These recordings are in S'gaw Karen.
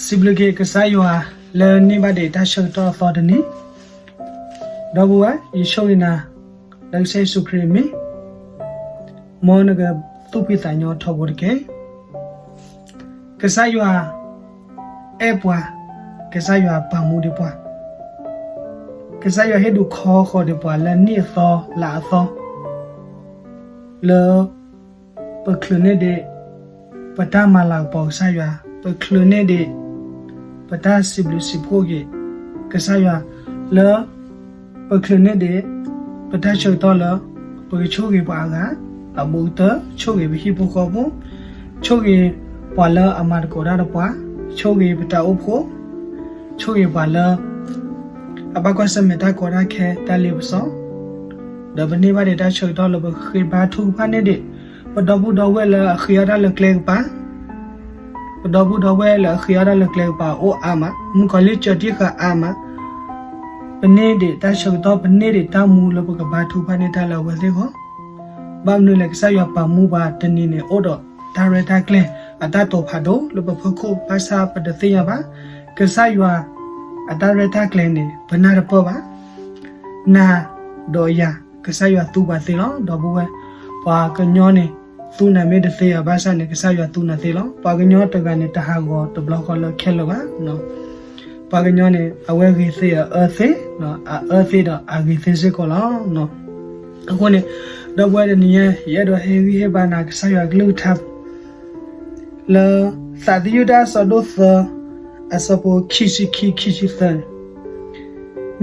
စံးဘျုးက့ၤကစၢ်ယွၤလၢန့ၢ်ဘၣ်ဒံးတၢ်ဆၢကတီၢ်အသီတနံၤ, ဒီပုၢ်ဝဲၢ် ယဆိၣ်ဂ့ၤနၤ လၢကစၢ်ယ့ၣ်ၡူးခရံာ်အမံၤ, မ်နကသူၣ်ဖှံသးညီထီဘိတက့ၢ်. ကစၢ်ယွၤအဲၣ်ပှၤ, ကစၢ်ယွၤပာ်မူဒံးပှၤ, ကစၢ်ယွၤဟ့ၣ်ဒုးခီဃီၤဒံးပှၤလၢနံၣ်အသီလါအသီ လၢ ပချုးန့ၢ်ဒံး ပတၢ်မၤလၤကပီၤကစၢ်ယွၤ, ပချုးန့ၢ်ဒံး ပတၢ်စံးဘျုးစံးဖှိၣ်က့ၤ ကစၢ်ယွၤ လၢ ပချုးန့ၢ်ဒံး ပတၢ်ဆၢကတီၢ်လၢ ပကဆိၣ်ဂ့ၤပှၤအဂၤ အဘူးကတၢၢ် ဆိၣ်ဂ့ၤပဟံၣ်ဖိဃီဖိ, ဆိၣ်ဂ့ၤပှၤလၢအမၤသကိးတၢ်ဒီးပှၤ, ဆိၣ်ဂ့ၤပတၢ်အိၣ်ဖှိၣ်, ဆိၣ်ဂ့ၤပှၤလၢ အဘၣ်ကွၢ်ဆၢၣ်မဲာ်တၢ်ကီတၢ်ခဲတၢ်လ့ပစီ, ဒီးပန့ၢ်ဘၣ်ဒံးတၢ်ဆၢကတီၢ်လၢပဃ့ဘါထုကဖၣ်န့ၢ်ဒံး ပဒီပုၢ်ဒီဝဲၢ်လၢအဃ့အီၣ်တၢ်လၢကျဲကပၤ, ပဒီပုၢ်ဒီဝဲၢ်လၢအဃ့အီၣ်တၢ်လၢကျဲကပၤအိၣ်အါမး, မုၣ်ကီၤလံၢ်စၢၤတံၢ်ဃာ်အါမး, ပန့ၢ်ဒံးတၢ်ဆၢကတီၢ် ပန့ၢ်ဒံးတၢ်မူလၢပကဘါထုကဖၣ်န့ၢ်တၢ်လၢအဝဲသ့ၣ်အဂီၢ်, ဘၣ်မနုၤလဲၣ် ကစၢ်ယွၤပာ်မူပှၤတနံၤန့ၣ် အိၣ်ဒီးတၢ်ရဲၣ်တၢ်ကျဲၤ အတၢ်တိာ်ဖးဒိၣ်လၢပဖီခိၣ် ဘၣ်ဆၣ်ပတသ့ၣ်ညါဘၣ်, ကစၢ်ယွၤ အတၢ်ရဲၣ်တၢ်ကျဲၤန့ၣ် ပနၢ်တပၢၢ်ဘၣ်, နၤဒီးယၤ ကစၢ်ယွၤသူပှၤသ့လီၤ. ဒီပုၢ်ဝဲၢ် ပှၤကညီန့ၣ် သူနၤမ့ၢ်တသ့ဧါ ဘၣ်ဆၣ်န့ၣ် ကစၢ်ယွၤသူနၤသ့လီၤ. ပှၤကညီတဂၤန့ၣ် တဟးဂီၤတဘျီဃီလၢခဲလၢာ်ဘၣ် ပှၤကညီန့ၣ် အဝဲဂ့ၤသ့အအၢသ့, အအၢသ့ဒီးအဂ့ၤသ့စ့ၢ်ကီးလီၤ. အဃိန့ၣ် ဒီပုၢ်ဝဲၢ်တနံၤညါ ယအဲၣ်ဒိးဟ့ၣ်ဂံၢ်ဟ့ၣ်ဘါနၤ ကစၢ်ယွၤကလုၢ်ကထါ လၢ သးသယုၢ်တၢ်အဆၢဒိၣ်သၢ အဆၢဖိခံဆံခံ ခံဆံသၢန့ၣ်,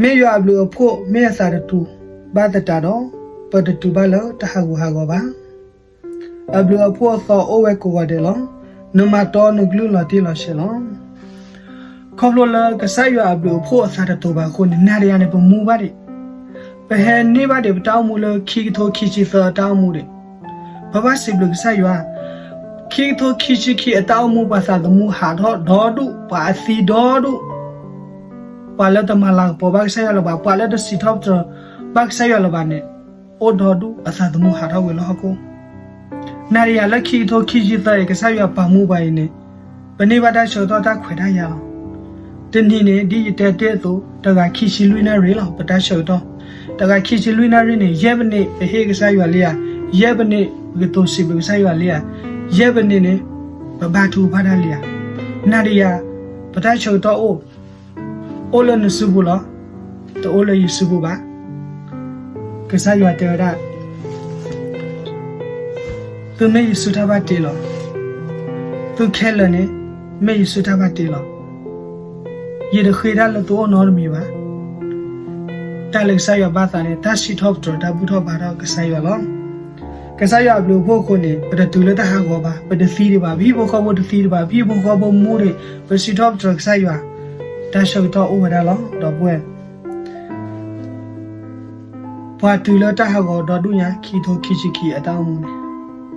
မ့ၢ်ယွၤအဘျုးအဖှိၣ် မ့ၢ်အသးတတူာ်ဘၣ်သတးဒီး ပတတုၤဘၣ်လၢတၢ်ဟးဂူာ်ဟးဂီၤဘၣ်. အဘျုးအဖှိၣ်အသီအိၣ်ဝဲကိးဂၤဒဲးလီၤ. နမၤတီနကလုၢ်လီၤတံၢ်လီၤဆဲးလီၤ. ခီဖျိလၢကစၢ်ယွၤအဘျုးအဖှိၣ်အသးတတူာ်ဘၣ်အဃိန့ၣ် နၤဒီးယၤန့ၣ် ပမူဘၣ်ဒံး, ပဟဲန့ၢ်ဘၣ်ဒံးပတၢ်အိၣ်မူလၢခံကထိခံဆံသၢအတၢ်အိၣ်မူဒံး, ပဘၣ်စံးဘျုးကစၢ်ယွၤ, ခံကထိခံဆံခံအတၢ်အိၣ်မူ ပှၤသးသမူဟးထီၣ်ဒီဒူၣ်, ပှၤအသံဒီဒူၣ်, ပှၤလၢတမၤလၤကပီၤဘၣ်ကစၢ်ယွၤလၢၤဘၣ်, ပှၤလၢတစံးထီၣ်ပတြၢၤဘၣ်ကစၢ်ယွၤလၢၤဘၣ်န့ၣ် အိၣ်ဒီဒူၣ် အသးသမူဟးထီၣ်ကွံာ်လၢဟီၣ်ခိၣ် နၤဒီးယၤလၢခံကထိခံဆံသၢအံၤ ကစၢ်ယွၤပာ်မူပှၤအံၤန့ၣ် ပန့ၢ်ဘၣ်တၢ်ဆၢကတီၢ်တၢ်ခွဲးတၢ်ယာ်လီၤ. တနံၤန့ၣ် ဒ်ယတဲတ့ၢ်အသိး တဂၤခံဆံလွံၢ်နၣ်ရံၣ်လီၤ ပတၢ်ဆၢကတီၢ်, တဂၤခံဆံလွံၢ်နၣ်ရံၣ်န့ၣ် ယဲၢ်ပနံး ပဟ့ၣ်ကစၢ်ယွၤလံဧါ, ယဲၢ်ပနံး ပကတိၤစံးဘျုးကစၢ်ယွၤလံဧါ, ယဲၢ်ပနံးန့ၣ် ပဘါထုကဖၣ်တၢ်လံဧါ. နၤဒီးယၤ ပတၢ်ဆၢကတီၢ်အိၣ် အိၣ်လၢနစုပူၤလီၤ, တအိၣ်လၢယစုပူၤဘၣ်. ကစၢ်ယွၤတဲဝဲဒၣ် သုမ့ၢ်ယစုတၢ်ဘၣ်တ့လီၤ. သုခဲလၢာ်န့ၣ် မ့ၢ်ယစုတၢ်ဘၣ်တ့လီၤ. ယတဃ့တၢ်လၢသုအိၣ်နီတမံၤဘၣ်. တၢ်လၢကစၢ်ယွၤဘၣ်သးန့ၣ် တၢ်စံးထီၣ်ပတြၢၤတၢ်ဘူၣ်ထီၣ်ဘါထီၣ်ကစၢ်ယွၤလီၤ. ကစၢ်ယွၤအဘျုးအဖှိၣ်အဃိန့ၣ် ပတတုၤလၢတၢ်ဟးဂီၤဘၣ်, ပတသံဒံးဘၣ်, ပဟံၣ်ဖိဃီဖိတသံဒံးဘၣ်, ပဟံၣ်ဖိဃီဖိမူဒံး, ပစံးထီၣ်ပတြၢၤကစၢ်ယွၤ, တၢ်ဆၢကတီၢ်အိၣ်ဝဲဒၣ်လီၤ. ဒီပုၢ်ဝဲၢ် ပှၤတုၤလၢတၢ်ဟးဂီၤဒီဒူၣ်ညါ ခံကထိခံဆံခံအတၢ်အိၣ်မူန့ၣ်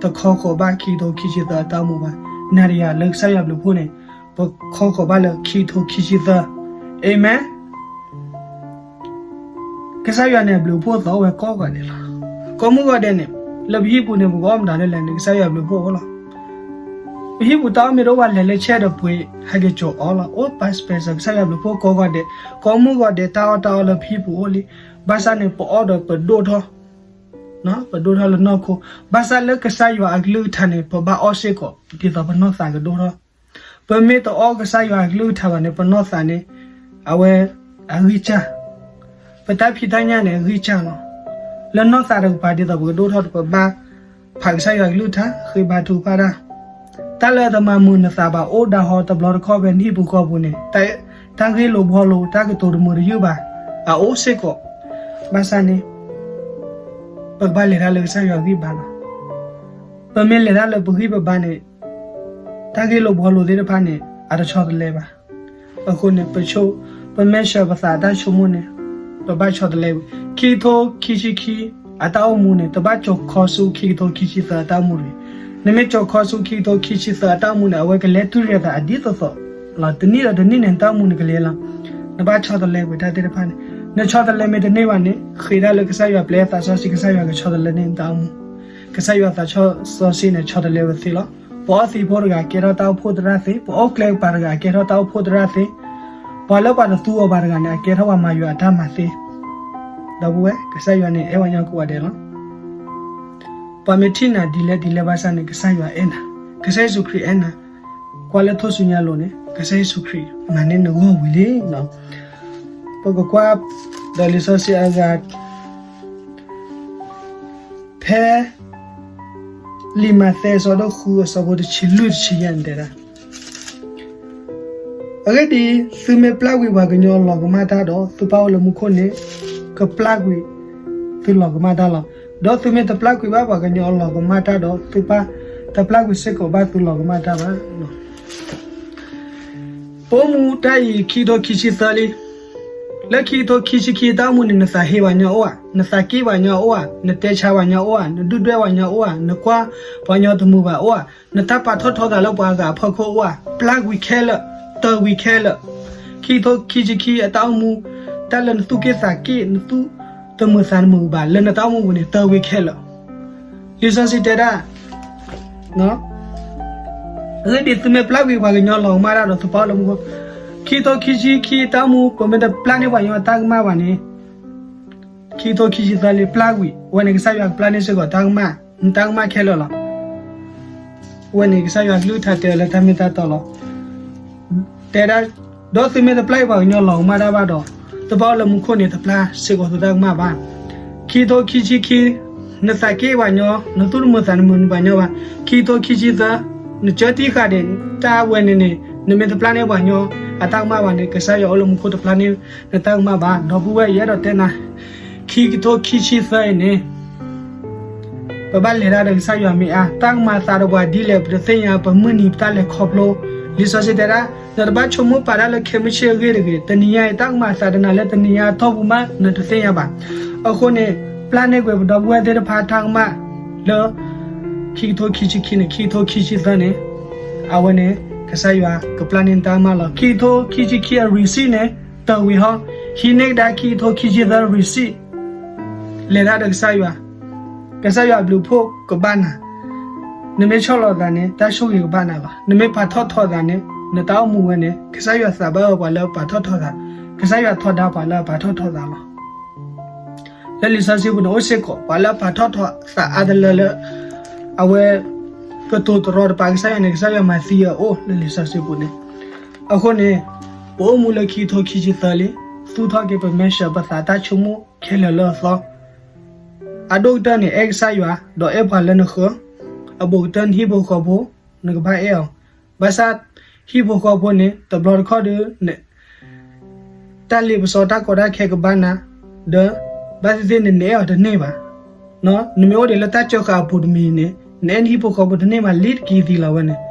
တခီဃီၤဘၣ်ခံကထိခံဆံသၢအတၢ်အိၣ်မူဘၣ်. နၤဒီးယၤလၢကစၢ်ယွၤဘျုးဖှိၣ်န့ၣ် ပခီဃီၤဘၣ်လၢခံကထိခံဆံသၢ. အၤမ့ၣ်. ကစၢ်ယွၤန့ၣ် အဘျုးအဖှိၣ်အသီအိၣ်ဝဲကိးဂၤဒဲးလီၤ. ကိးမုၢ်ဂီၤဒဲးန့ၣ် လၢပဟံၣ်ပူၤန့ၣ် ပကအီၣ်မတၤလဲၣ်လဲၣ်န့ၣ် ကစၢ်ယွၤဘျုးဖှိၣ်အိၣ်လီၤ. ပဟံၣ်ပူၤတၢ်အီၣ်မ့ၢ်တအိၣ်ဘၣ် လဲၤလၢဆဲးဒီးပှ့ၤ ဟဲက့ၤကၠီၤအီလီၤ. အိၣ်ပာ်စပဲးစၢၤ ကစၢ်ယွၤဘျုးဖှိၣ်ကိးဂၤဒဲး, ကိးမုၢ်ဂီၤဒဲး တၢ်အီၣ်တၢ်အီလၢပဟံၣ်ပူၤအိၣ်လံ. ဘၣ်ဆၣ်န့ၣ် ပအီၣ်ဒီးပဒိၣ်ထီၣ်, ပဒိၣ်ထီၣ်လၢနီၢ်ခိ. ဘၣ်ဆၣ်လၢကစၢ်ယွၤအကလုၢ်ကထါန့ၣ် ပဘၣ်အီၣ်စ့ၢ်ကီး ဒ်သိးပနီၢ်သးကဒိၣ်ထီၣ်. ပမ့ၢ်တအီၣ်ကစၢ်ယွၤအကလုၢ်ကထါဘၣ်န့ၣ် ပနီၢ်သးန့ၣ် အဝဲအဂံၢ်စၢ်, ပတၢ်ဖံးတၢ်ညၣ်န့ၣ် အဂံၢ်စၢ်လီၤ. လၢနီၢ်သးတကပၤ ဒ်သိးပကဒိၣ်ထီၣ် ပကဘၣ်ဖးကစၢ်ယွၤအကလုၢ်ကထါ ဃ့ဘါထုကဖၣ်တၢ်. တၢ်လၢအတမၤမုာ်နသးဘၣ် အိၣ်ဒၣ်ဟီတဘျီတခီၣ်ဖဲနဟံၣ်ပူၤဃီပူၤန့ၣ် တၢ်ဂ့ၢ်လိာ်ဘှီလိာ် တၢ်ကတိၤတမုာ်တယုၢ်ဘၣ် အအိၣ်စ့ၢ်ကီး. ဘၣ်ဆၣ်န့ၣ် ပကဘၣ်လဲၤတၢ်လၢကစၢ်ယွၤဂံၢ်ဘါလီၤ. ပမ့ၢ်လဲၤတၢ်လၢပဂံၢ်ပဘါန့ၣ် တၢ်ဂ့ၢ်လိာ်ဘှီလိာ်သ့ၣ်တဖၣ်န့ၣ် အတဆီတလဲဘၣ်. အဃိန့ၣ် ပဆိ, ပမ့ၢ်ဆှၢပသးအတၢ်ဆိကမိၣ်န့ၣ် ပဘၣ်ဆီတလဲဝံၤ. ခံကထိခံဆံခံအတၢ်အိၣ်မူန့ၣ် တဘၣ်ကၠီၤခီဆူခံကထိခံဆံသၢအတၢ်အိၣ်မူတဂ့ၤ. နမ့ၢ်ကၠီၤခီဆူခံကထိခံဆံသၢအတၢ်အိၣ်မူန့ၣ် အဝဲကလဲၤတုၤရဲၣ်သးအဒ်သိးသိးလီၤ. တနံၣ်ဒီးတနံၣ်န့ၣ် နတၢ်အိၣ်မူန့ၣ်ကလဲၤလီၤ. နဘၣ်ဆီတလဲကွံာ်တၢ်သ့ၣ်တဖၣ်န့ၣ်. နဆီတလဲမ့ၢ်တန့ၢ်ဘၣ်န့ၣ် ဃ့တၢ်လၢကစၢ်ယွၤ ပျဲသးစီဆှံ ကစၢ်ယွၤကဆီတလဲန့ၢ်နတၢ်အိၣ်မူ. ကစၢ်ယွၤသးစီဆှံန့ၣ် ဆီတလဲဝဲသ့လီၤ. ပအီသံးဖိတဂၤ အကဲထီၣ်တၢ်အိၣ်ဖှိၣ်သရၣ်သ့, ပအီၣ်ကျဲကပၤတဂၤ အကဲထီၣ်တၢ်အိၣ်ဖှိၣ်သရၣ်သ့, ပှၤလၢပှၤတသူအီၤဘၣ်တဂၤန့ၣ် အကဲထီၣ်ပှၤမၤယွၤအတၢ်မၤသ့. ဒီပုၢ်ဝဲၢ်, ကစၢ်ယွၤန့ၣ် အဲၣ်ဝဲညါကိးဂၤဒဲးလီၤ. ပှၤမ့ၢ်ထံၣ်နၤဒ်လဲၣ်ဒ်လဲၣ်ဘၣ်ဆၣ်န့ၣ် ကစၢ်ယွၤအဲၣ်နၤ, ကစၢ်ယ့ၣ်ၡူးခရံာ်အဲၣ်နၤ, ကွၢ်လၢထူၣ်စုညါအလိၤန့ၣ် ကစၢ်ယ့ၣ်ၡူးခရံာ်မၤန့ၢ်နဂီၢ်ဝံၤလံ. ပကကွၢ်ဒီးလံာ်စီဆှံအဂၤ ဖဲ လံာ်မးသဲအဆၢဒိၣ်ဃု အဆၢဖိတဆံလွံၢ်တဆံယဲၢ်န့ၣ်တဲဒၣ်, အဂ့ၢ်ဒ်အံၤ, သုမ့ၢ်ပျၢ်ကွံာ်ပှၤကညီအလီၤကမၣ်တၢ်ဒီး သုပၢ်အိၣ်လၢမူခိၣ်န့ၣ် ကပျၢ်ကွံာ်သုလီၤကမၣ်တၢ်လီၤ. ဒီးသုမ့ၢ်တပျၢ်ကွံာ်ဘၣ်ပှၤကညီအလီၤကမၣ်တၢ်ဒီး သုပၢ်တပျၢ်ကွံာ်စ့ၢ်ကီးဘၣ်သုလီၤကမၣ်တၢ်ဘၣ်. ပအိၣ်မူတၢ်အံၤ ခံကထိခံဆံသၢလံ. လၢခံကထိခံဆံခံအတၢ်အိၣ်မူန့ၣ် နသးဟ့ပှၤညီအိၣ်ဧါ, နသးက့ၣ်ပှၤညီအိၣ်ဧါ, နတဲဆါပှၤညီအိၣ်ဧါ, နဒုၣ်ဒွဲၣ်ပှၤညီအိၣ်ဧါ, နကွၢ်ပှၤညီတမုာ်ဘၣ်အိၣ်ဧါ, နတၢ်ပာ်ထီၣ်ထီသးလၢပှၤဂၤအဖီခိၣ်အိၣ်ဧါ, ပျၢ်ကွံာ်ခဲလၢာ်, တၢၤကွံာ်ခဲလၢာ်. ခံကထိခံဆံခံအတၢ်အိၣ်မူ, တၢ်လၢနသူၣ်က့ၣ်သးက့ၣ်, နသူၣ်တမုာ်သးတမုာ်ဘၣ် လၢနတၢ်အိၣ်မူပူၤန့ၣ် တၢၤကွံာ်ခဲလၢာ်. လံာ်စီဆှံတဲဒၣ် အဂ့ၢ်ဒ်အံၤ, သုမ့ၢ်ပျၢ်ကွံာ်ပှၤကညီလီၤကမၣ်တၢ်ဒီး သုပၢ်အိၣ်လၢမူခိၣ်, ခံကထိခံဆံခံအတၢ်အိၣ်မူ ပမ့ၢ်တပျၢ်န့ၢ်ပှၤကညီအတၢ်ကမၣ်ဘၣ်န့ၣ်, ခံကထိခံဆံသၢလံ ပျၢ်ကွံာ်, အဝဲန့ၣ်ကစၢ်ယွၤကပျၢ်န့ၢ်စ့ၢ်ကီးတၢ်ကမၣ်, နတၢ်ကမၣ်ခဲလၢာ်လီၤ. အဝဲန့ၣ်ကစၢ်ယွၤကလုၢ်ကထါတဲလၢတၢ်မ့ၢ်တၢ်တီလီၤ. တဲဒၣ်, ဒီးသုမ့ၢ်တပျၢ်ကွံာ်ပှၤကညီလီၤကမၣ်တၢ်ဘၣ်ဒီး, သုပၢ်အိၣ်လၢမူခိၣ်န့ၣ် တပျၢ်စ့ၢ်ကီးသုတၢ်ကမၣ်ဘၣ်. ခံကထိခံဆံခံ, နသးက့ၣ်ပှၤညီ, နသူၣ်တမုာ်သးတမုာ်ဘၣ်ညီဘၣ်. ခံကထိခံဆံသၢ, နကၢတံၢ်ဃာ်ဒံးတၢ်ဝဲန့ၣ်န့ၣ်, နမ့ၢ်တပျၢ်န့ၢ်ပှၤကညီအတၢ်ကမၣ်ဘၣ်န့ၣ် ကစၢ်ယွၤအိၣ်လၢမူခိၣ်တပျၢ်န့ၢ်နတၢ်ကမၣ်ဘၣ်. ဒီပုၢ်ဝဲၢ်, ယအဲၣ်ဒိးတဲနၤ, ခံကထိခံဆံသၢအံၤန့ၣ် ပဘၣ်လဲၤတၢ်ဒီးကစၢ်ယွၤမ့ၢ်အါ, တၢ်ကမၤအသးဒီးပှၤဒ်လဲၣ် ပတသ့ၣ်ညါ, ပမုၢ်နံၤပတၢ်လဲၤခီဖျိ. လံာ်စီဆှံတဲဒၣ်, နတဘၣ်ဆိကမိၣ်ပာ်တၢ်လၢခဲမုၢ်ဆ့ၣ်အဂ့ၢ်တဂ့ၤ, တနံၤညါအံၤ တၢ်ကမၤအသးတနၤလၢတနံၤညါအတီၢ်ပူၤမး နတသ့ၣ်ညါဘၣ်. အဃိန့ၣ်, ပျၢ်န့ၢ်ကွံာ်ပဒီပုၢ်ဝဲၢ်သ့ၣ်တဖၣ်တၢ်ကမၣ်လၢ ခံကထိခံဆံခံန့ၣ်, ခံကထိခံဆံသၢန့ၣ်, အဝဲန့ၣ် ကစၢ်ယွၤကပျၢ်န့ၢ်နတၢ်ကမၣ်လီၤ. ခံကထိခံဆံခံအ receipt န့ၣ် တၢၤဝံၤဟီ, ဟံးန့ၢ်ကဒါခံကထိခံဆံသၢ receipt လဲၤတၢ်ဒီးကစၢ်ယွၤ, ကစၢ်ယွၤအဘျုးအဖှိၣ်ကဘၣ်နၤ, နမ့ၢ်ဆီၣ်လီၤသးန့ၣ် တၢ်ဆိၣ်ဂ့ၤကဘၣ်နၤလီၤ. နမ့ၢ်ပာ်ထီၣ်ထီသးန့ၣ် နတၢ်အိၣ်မူဝဲန့ၣ် ကစၢ်ယွၤသးဘၣ်အၢပှၤလၢပာ်ထီၣ်ထီသး, ကစၢ်ယွၤထီဒါပှၤလၢအပာ်ထီၣ်ထီသးလီၤ. လၢလံာ်စီဆှံပူၤန့ၣ် အိၣ်စ့ၢ်ကီး ပှၤလၢအပာ်ထီၣ်ထီသးအါတလၢလၢ အဝဲ ကတိၤတရီတပါကစၢ်ယွၤန့ၣ် ကစၢ်ယွၤမၤသံအအိၣ်လၢလံာ်စီဆှံပူၤန့ၣ်. အဃိန့ၣ်, ပအိၣ်မူလၢခံကထိခံဆံသၢလံ, သူၣ်ထီၣ်က့ၤပမဲာ်ဆှးပသးတၢ်ဆိကမိၣ်ခဲလၢာ်လၢအသီ အဒိၣ်ကတၢၢ်န့ၣ် အဲၣ်ကစၢ်ယွၤ ဒီးအဲၣ်ပှၤလၢနဃၢၤ, အဘူးကတၢၢ်နဟံၣ်ဖိဃီဖိ, နကဘၣ်အဲၣ်အီၤ. ဘၣ်ဆၣ် ဟံၣ်ဖိဃီဖိန့ၣ် တဘျီတခီၣ်ဒီး တၢ်လ့ပစီတၢ်ကီတၢ်ခဲကဘၣ်နၤ, ဒီး ဘၣ်သ့ၣ်သ့ၣ်န့ၣ် နအဲၣ်အီၤတန့ၢ်ဘၣ်. နမ့ၢ်အိၣ်ဒံးလၢတၢ်စၢဃာ်အပူၤတမံၤန့ၣ် နအဲၣ်နဟံၣ်ဖိဃီဖိတန့ၢ်ဘၣ် လံတကံသံလီၤဝဲန့ၣ်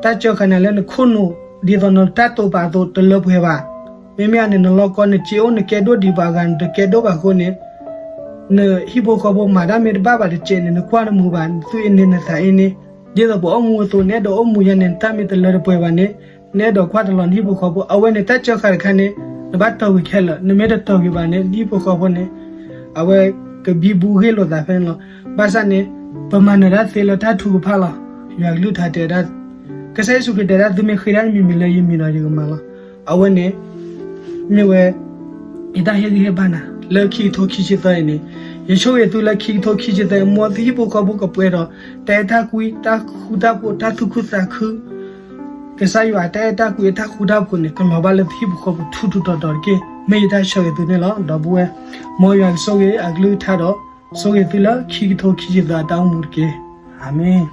တၢ်စၢဃာ်နၤလၢနခိၣ်နူာ် ဒ်သိးနတၢ်တိာ်ပာ်အသိးတလၢပှဲၤဘၣ်. မ့မ့ၢ်အန့ၣ် နလီၢ်ကီနစ့အိၣ် နကဲဒိၣ်ဒံးပှၤဂၤ နတကဲဒိၣ်ဘၣ်အဃိန့ၣ်, နဟံၣ်ဖိဃီဖိမၤတၢ်မ့ၢ်တဘၣ်ဘၣ်တစဲးန့ၣ် နကွၢ်နမုာ်ဘၣ် နသူၣ်အ့န့ၢ်နသးအ့န့ၢ်, ဒ်သိးပအိၣ်မူအသိး နအဲၣ်ဒိးအိၣ်မူယဲန့ၣ် နတၢ်မ့ၢ်တလၢတပှဲၤဘၣ်န့ၣ်, နအဲၣ်ဒိးကွၢ်တလီၤနဟံၣ်ဖိဃီဖိ အဝဲန့ၣ် တၢ်စၢဃာ်တခါန့ၣ် နဘၣ်တၢၤကွံာ်ခဲလၢာ်. နမ့ၢ်တတၢၤကွံာ်ဘၣ်န့ၣ် နဟံၣ်ဖိဃီဖိန့ၣ် အဝဲကဘံဘူဂ့ၢ်လိာ်သးဖဲန့ၣ်လီၤ. ဘၣ်ဆၣ်န့ၣ် ပမၤနၢၤတၢ်သ့လၢတၢ်ထုကဖၣ်လီၤ. ယွၤကလုၢ်ကထါတဲဒၣ်, ကစၢ်ယ့ၣ်ၡူးခရံာ်တဲဒၣ် သုမ့ၢ်ဃ့တၢ်တမံၤမံၤလၢယမံၤဒီးယကမၤလီၤ. အဝဲန့ၣ် မ့ၢ်ဝဲ ယတၢ်ဟ့ၣ်ဂံၢ်ဟ့ၣ်ဘါနၤ လၢခံကထိခံဆံသၢအံၤန့ၣ်, ယဆိၣ်ဂ့ၤသုလၢခံကထိခံဆံသၢ မ်သုဟံၣ်ဖိဃီဖိကပှဲၤဒီး တၢ်အဲၣ်တၢ်ကွံ တၢ်ဃူတၢ်ဖိး တၢ်သူၣ်ခုသးခု ကစၢ်ယွၤအတၢ်အဲၣ်တၢ်ကွံအတၢ်ဃူတၢ်ဖိးန့ၣ် ကလီၤဘၣ်လၢသုဟံၣ်ဖိဃီဖိထူထူတီတီတက့ၢ်. မ့ၢ်ယတၢ်ဆၢဂ့ၤသုန့ၣ်လီၤ. ဒီပုၢ်ဝဲၢ်, မ်ယွၤကဆိၣ်ဂ့ၤအကလုၢ်ကထါဒီး ဆိၣ်ဂ့ၤသုလၢခံကထိခံဆံသၢအတၢ်အိၣ်မူတက့ၢ်. အၤမ့ၣ်.